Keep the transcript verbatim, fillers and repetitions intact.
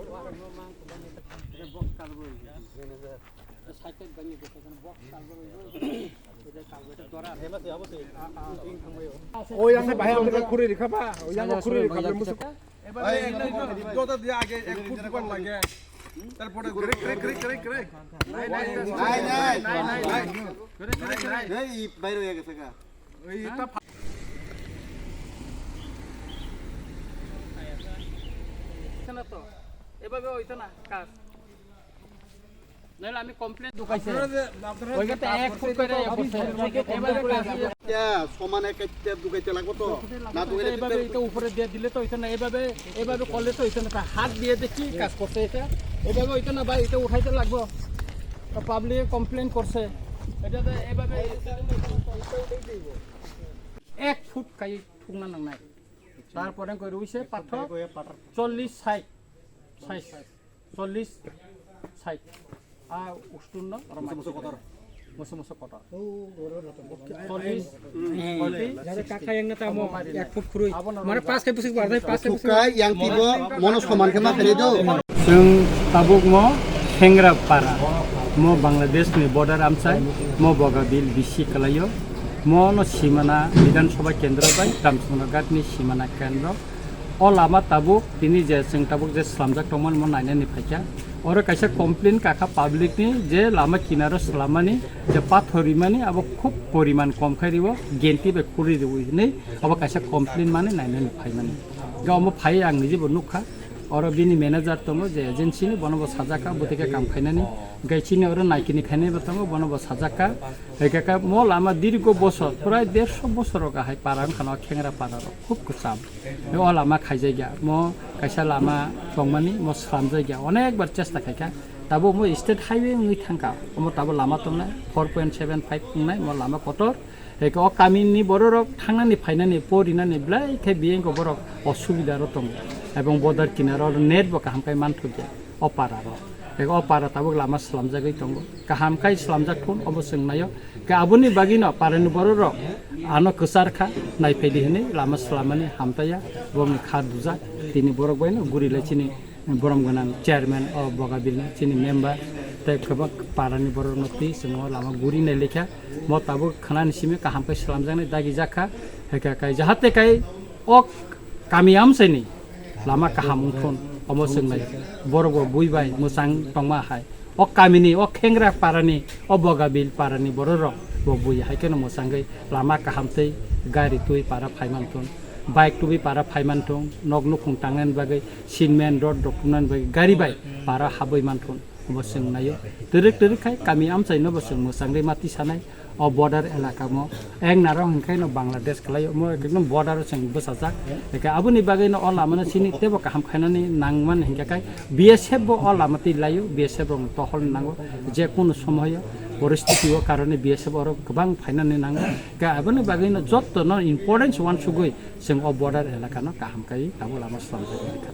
O yang na bahai ang khuri rikha ba, o yang khuri rikha ba musu. Ebabe ekdom joto dia age ek foot dukan lage. Tarpore krik, krik, krik, krik, krik. Nai, nai, nai, nai, nai, nai. Ei, i bairo ya gese ka. Ei, ta pha- Sana to. Ebabe oito na, kas. Naile ami complain dukaise. Oiga te ek foot kore ek foot. Ebabe kas. Ya, somane katte dukaite lagbo to. Na dukaite ebabe ita upore diye dile to oito na, ebabe, ebabe korle to oito na, ta hat diye de ki kaj korse eta? Ebabe oito na bhai, ita uthaite lagbo. To public complain korse. Eta to ebabe ek foot kai thukna nangnai. Tarpore koi ruise pathor chollish sait. Sait. Chollish sait. A ustunno musu musu kotor. Musu musu kotor. Chollish, forty, sixty. Ek foot khurui. Mane pas kai busuk bar dai, pas kai busuk. Sukai yang tibo mono soman khe ma khaide do. Chwng tabuk mo Khengra para, mo Bangladesh ni border amchai, mo Bogabil bisi kalaio, mo no simana Bidhan Sabha kendro bai Ramchandra Ghat ni simana kendro. O lama tabuk tini je chwng tabuk je slamjak tongmani mo nainani phaikha. Oro kaisa complain kakha public ni je lama kinaro slamani je pathor rimani abo khub poriman kom khai ribo, genti bai khuri ribo hinwi abo kaisa complain mani nainani phaimani. Ga omo phai ang nijibo nukha. Oro bini manager tongo je agency ni, bono bo sajak kha bwtwi khe kam khainani. Gai chini oro naikini khainai bo tongo, bono bo sajak kha. Hai khe khe mo lama dirgo bosor, prai dersho bosor rok ahai para wngkha no Khengra para rok khub kwcham. O lama khaijakya, mo kaisa lama tongmani, mo slamjakya, onek bar chesta khaikha. Tabuk mo state highway wngwi thangkha, omo tabuk lama tongnai, four point seven five wngnai, mo lama kotor. Eke o kamini bororok thangnani phainani porinani belai khe biyengko borok osubidaro tongo, ebong border kinaro net bo kaham khai manthokya o pararo. Eke o para tabuk lama slamjagwi tongo, kaham khai slamjak thun obo chwng naio. Ke aboni bagwino parani bororok ano kwchar kha, naiphaidi hinwi lama slamani hamtaya, bongni kha dujak, tini borok baino guri lai chini borom gwnang chairman o Bogabil ni chini member tei kwbang parani borok no twi chwng o lama guri nai lekha. Mo tabuk khwnani simi kaham khe slamjaknai dagi jakha. Hai khe kai jahate kai o kami amchaini lama kaham wngthun omo chwng nai borok bo bui bai mwchang tongma hai. O kamini, o Khengra parani, o Bogabil parani bororok bo bui hai kheno mwchangwi lama kaham tei gari twi para phaimanthun, bike tubui para phaimanthung, nok nukhung tangnani bagwi, cement rod rok tubunani bagwi gari bai para habwi manthun, obo chwng naio. Twrwk twrwk khai kami amchaino bo chwng mwchangwi ma tisanai. O border elaka mo, eng naro hwnkhe no Bangladesh khlai, mo ekdom border o chwng bwsajak. Eke aboni bagwi no o lama no chini tebo kaham khainani nangmani hinkhe kai B S F bo o lama twi laio, B S F rok no tohol nango, je kunu somoyo poristiti o karone B S F oro kwbang phainani nango. Eke aboni bagwi no jotto no importance wansugwi chwng o border elaka no kaham kai abo lama slamjak mankha.